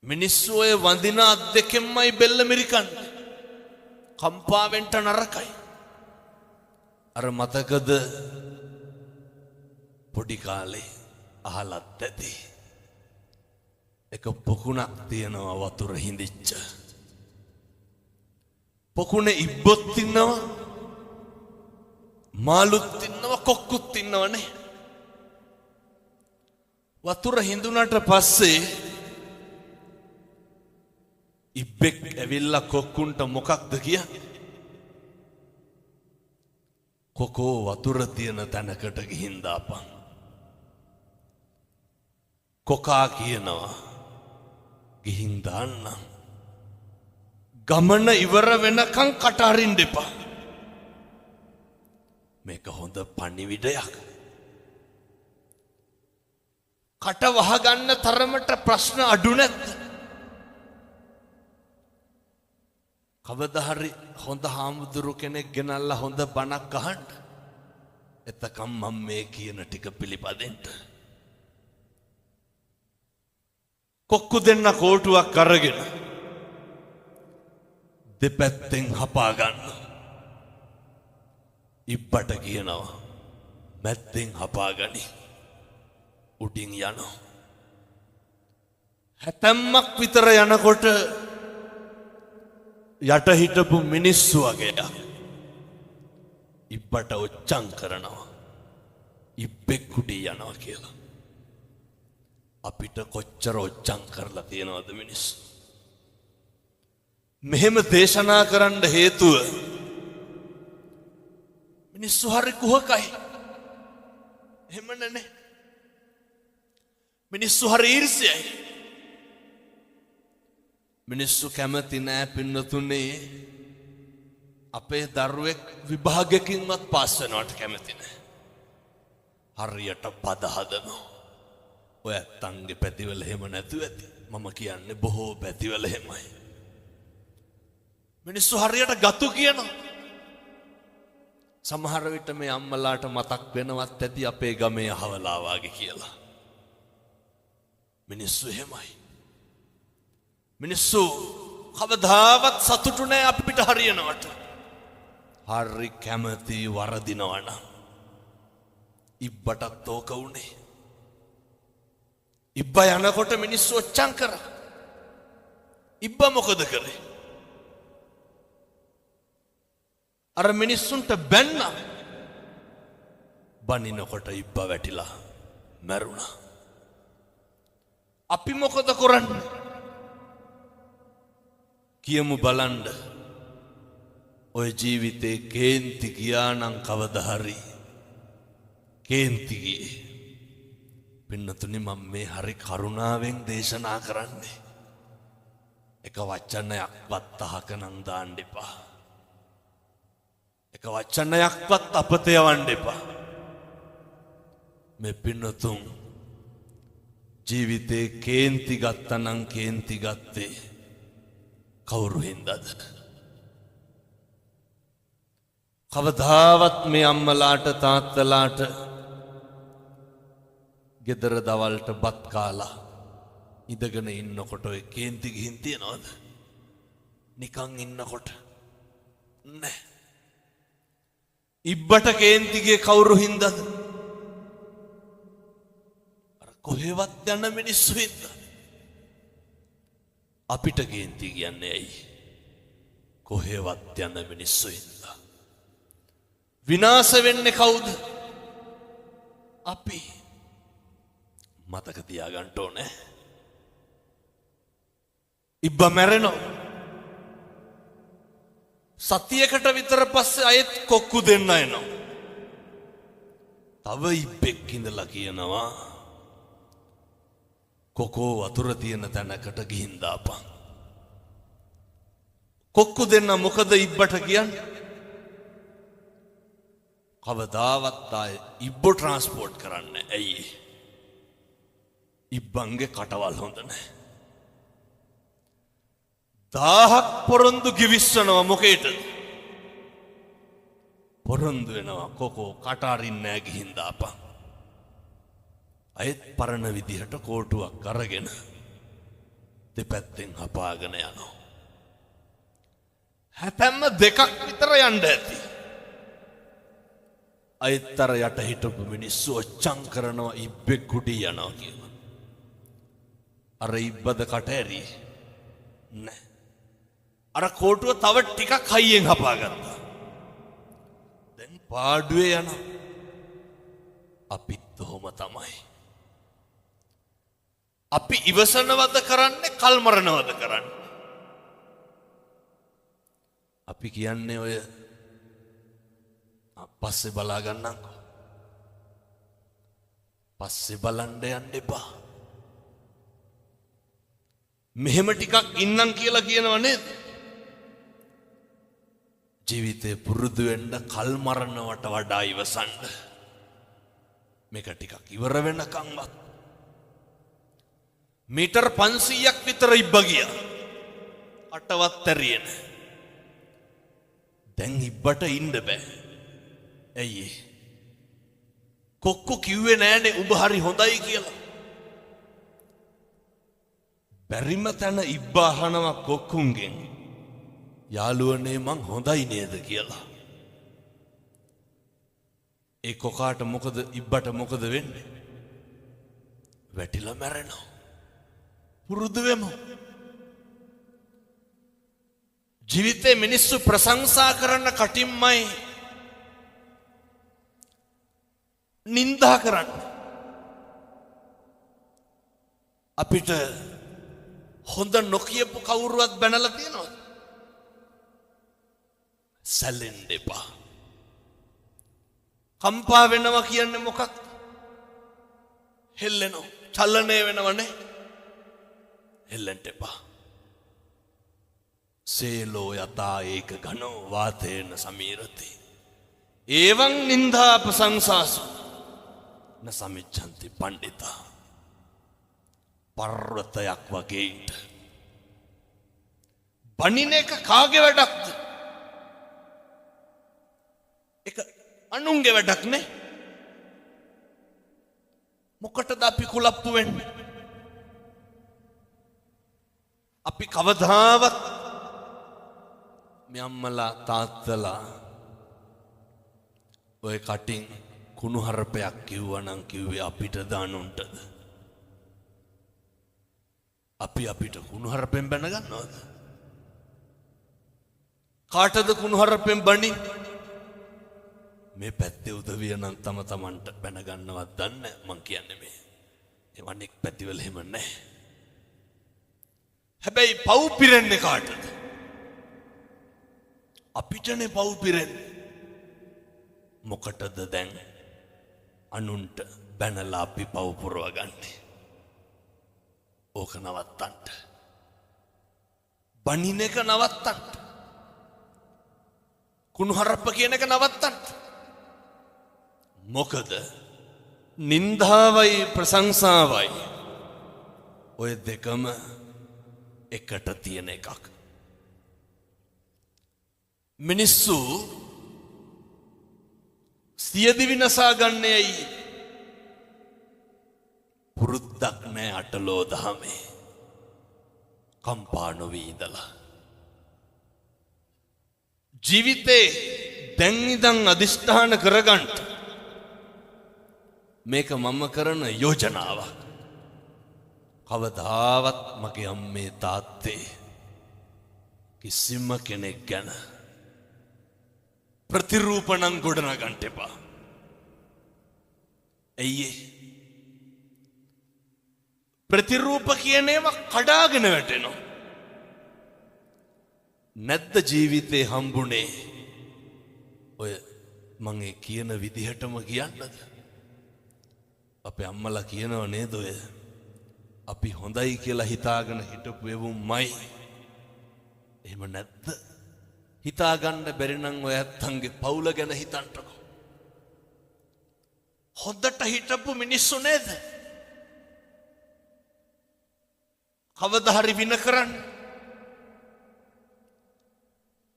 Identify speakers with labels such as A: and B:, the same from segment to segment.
A: මිනිස්සු ඔය වඳින අත් දෙකෙන්මයි බෙල්ල මිරිකන්නේ. කම්පා වෙන්න නරකයි. අර මතකද පොඩි කාලේ අහලත් ඇති. එක පොකුණක් තියෙනවා වතුර හිඳිච්ච. පොකුණේ ඉබ්බොත් ඉන්නවා, මාළුත් ඉන්නවා, කොක්කුත් ඉන්නවනේ. වතුර හිඳුනට පස්සේ ඉබ්බෙක් ඇවිල්ලා කොක්කුන්ට මොකක්ද කියන්නේ? කොකෝ වතුර තියෙන තැනකට ගිහින් දාපන්. කොකා කියනවා ගිහින් දාන්නම්. ගමන ඉවර වෙනකන් කට අරින්න එපා. මේක හොඳ පණිවිඩයක්. කට වහගන්න තරමට ප්‍රශ්න අඩු නැද්ද? කවදා හරි හොඳ හාමුදුරු කෙනෙක් ගෙනල්ලා හොඳ බණක් අහන්න. එතකම් මම මේ කියන ටික පිළිපදින්න. කොක්කු දෙන්න කෝටුවක් අරගෙන දෙපැත්තෙන් හපා ගන්න. ඉබ්බට කියනවා මැද්දෙන් හපා ගනි. උඩින් යනවා. හැතැම්මක් විතර යනකොට යට හිටපු මිනිස්සු වගේ ඉබ්බට ඔච්චම් කරනවා. ඉබ්බෙක් උඩින් යනවා කියලා. අපිට කොච්චර ඔච්චම් කරලා තියෙනවද මිනිස්සු? මෙහෙම දේශනා කරන්න හේතුව මිනිස්සු හරි කුහකයි. එහෙම නේ. මිනිස්සු හරි ඊර්ෂ්‍යයි. මිනිස්සු කැමති නෑ පින්නතුනේ අපේ දරුවෙක් විභාගයකින්වත් පාස් වෙනවට කැමති නෑ. හරියට පද හදනවා. ඔය ඇත්තන්ගේ පැතිවල එහෙම නැතුව ඇති. මම කියන්නේ බොහෝ පැතිවල එහෙමයි. මිනිස්සු හරියට ගතු කියනවා. සමහර විට මේ අම්මලාට මතක් වෙනවත් ඇති අපේ ගමේ අහවලා වාගේ කියලා. මිනිස්සු එහෙමයි. මිනිස්සු කවදාවත් සතුටු නෑ අපිට හරියනවට. හරි කැමති වරදිනවා නම්. ඉබ්බටත් ඕක වුණේ. ඉබ්බ යනකොට මිනිස්සු ඔච්චම් කරා. ඉබ්බ මොකද කරේ? අර මිනිස්සුන්ට බැන්න. බනිනකොට ඉබ්බ වැටිලා මැරුණා. අපි මොකද කරන්නේ? කියමු බලන්න. ඔය ජීවිතේ කේන්ති ගියා නම් කවදා හරි කේන්ති ගියේ. පින්නතුනි මම මේ හරි කරුණාවෙන් දේශනා කරන්නේ. එක වචනයක්වත් අහක නම් දාන්න එපා. එක වචනයක්වත් අපත යවන්න එපා. මේ පින්නතුන් ජීවිතේ කේන්ති ගත්තා නම් කේන්ති ගත්තේ කවුරු හින්දාද? කවදාවත් මේ අම්මලාට තාත්තලාට ගෙදර දවල්ට බත් කාලා ඉඳගෙන ඉන්නකොට ඔය කේන්ති ගිහින් තියනවද? නිකන් ඉන්නකොට නෑ. ඉබ්බට කේන්ති ගියේ කවුරු හින්දාද? අර කොහෙවත් යන මිනිස්සු හින්දා. අපිට කේන්ති කියන්නේ ඇයි? කොහෙවත් යන මිනිස්සු හින්දා. විනාශ වෙන්නේ කවුද? අපි. මතක තියාගන්න ඕනේ. ඉබ්බ මැරෙනවා. සතියකට විතර පස්සේ අයෙත් කොක්කු දෙන්න එනවා. තව ඉබ්බෙක් ඉඳලා කියනවා කොකෝ වතුර තියෙන තැනකට ගිහින් දාපන්. කොක්කු දෙන්න මොකද ඉබ්බට කියන්නේ? කවදාවත් ආයේ ඉබ්බෝ ට්‍රාන්ස්පෝර්ට් කරන්න. ඇයි? ඉබ්බන්ගේ කටවල් හොඳ නැහැ. 1000ක් පොරොන්දු ගිවිස්සනවා මොකේටද? පොරොන්දු වෙනවා කොකෝ කට අරින්න නෑ ගිහින් දාපන්. අයෙත් පරණ විදිහට කෝටුවක් අරගෙන දෙපැත්තෙන් හපාගෙන යනවා. හැතැම්ම දෙකක් විතර යන්න ඇති. අයිත් අර යට හිටපු මිනිස්සු ඔච්චම් කරනවා ඉබ්බෙක් ගුටි යනවා කියලා. අර ඉබ්බද කට ඇරියේ? නෑ. අර කෝටුව තව ටිකක් හයියෙන් හපාගත්තා. දැන් පාඩුවේ යනවා. අපිත් ඔහොම තමයි. අපි ඉවසනවද කරන්නේ කල්මරනවද කරන්නේ? අපි කියන්නේ ඔය පස්සේ බලා ගන්නම්කෝ. පස්සේ බලන්න යන්න එපා. මෙහෙම ටිකක් ඉන්නම් කියලා කියනව නේද? ජීවිතේ පුරුදු වෙන්න කල් මරනවට වඩා ඉවසන්න. මේක ටිකක් ඉවර වෙනකන්වත්. මීටර් 500ක් විතර ඉබ්බ ගියා. අටවත් ඇරියේ නෑ. දැන් ඉබ්බට ඉන්න බෑ. ඇයි ඒ? කොක්කු කිව්වේ නෑනේ උඹ හරි හොඳයි කියලා. බැරිම තැන ඉබ්බා අහනවා කොක්කුන්ගෙන්, යාළුවනේ මං හොඳයි නේද කියලා. ඒ කොකාට මොකද, ඉබ්බට මොකද වෙන්නේ? වැටිලා මැරෙනවා. පුරුදු වෙමු. ජීවිතේ මිනිස්සු ප්‍රශංසා කරන්න කටින්මයි නින්දා කරන්න. අපිට හොඳ නොකියපු කවුරුවත් බැනලා තියෙනවද? සැලෙන්න එපා. කම්පා වෙනවා කියන්නේ මොකක්ද? හෙල්ලෙනවා, චලනය වෙනවනේ. හෙල්ලෙන්න එපා. සේලෝ යතා ඒක ඝනෝ වාතේන සමීරති. ඒවං නින්දා ප්‍රශංසාසු න සමිච්ඡන්ති පණ්ඩිතා. පර්වතයක් වගේ ඉන්න. බනින එක කාගේ වැඩක්ද? ඒක අනුන්ගේ වැඩක් නේ. මොකටද අපි කුලප්පු වෙන්නේ? අපි කවදාවත් මේ අම්මලා තාත්තලා ඔය කටින් කුණු හරපයක් කිව්වනම් කිව්වේ අපිටද අනුන්ටද? අපි අපිට කුණු හරපෙන් බැන ගන්නවද? කාටද කුණු හරපෙන් බනින්නේ? මේ පැත්තේ උදවිය නම් තම තමන්ට බැන ගන්නවත් දන්නේ මං කියන්නේ මේ. ඒ අනෙක් පැතිවල එහෙම නැහැ. හැබැයි පව් පිරෙන්නේ කාටද? අපිටනේ පව් පිරෙන්නේ. මොකටද දැන් අනුන්ට බැනලා අපි පව් පුරවගන්නේ? ඕක නවත්තන්න. බනින එක නවත්තන්න. කුණු හරප්ප කියන එක නවත්තන්න. මොකද නින්දාවයි ප්‍රශංසාවයි ඔය දෙකම එකට තියෙන එකක්. මිනිස්සු සියදිවි නසා ගන්නේ ඇයි? පුරුද්දක් නෑ අටලෝ දහමේ. කම්පා නොවී ඉඳලා. ජීවිතේ දැන් ඉඳන් අදිෂ්ඨාන කරගන්න. මේක මම කරන යෝජනාවක්. කවදාවත් මගේ අම්මේ තාත්තේ කිසිම කෙනෙක් ගැන ප්‍රතිරූප නම් ගොඩනගන්න එපා. ඇයි ඒ? ප්‍රතිරූප කියන ඒවා කඩාගෙන වැටෙනවා. නැද්ද ජීවිතේ හම්බුනේ ඔය මං ඒ කියන විදිහටම කියන්නද? අපේ අම්මලා කියනව නේද ඔය අපි හොඳයි කියලා හිතාගෙන හිටපු එවුන්මයි. එහෙම නැද්ද? හිතාගන්න බැරි නම් ඔය ඇත්තන්ගේ පවුල ගැන හිතන්නකෝ. හොඳට හිටපු මිනිස්සු නේද? කවදා හරි වින කරන්න.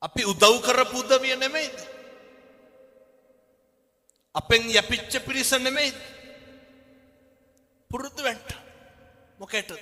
A: අපි උදව් කරපු උදවිය නෙමෙයිද? අපෙන් යැපිච්ච පිරිස නෙමෙයිද? පුරුදු වෙන්න. මොකටද?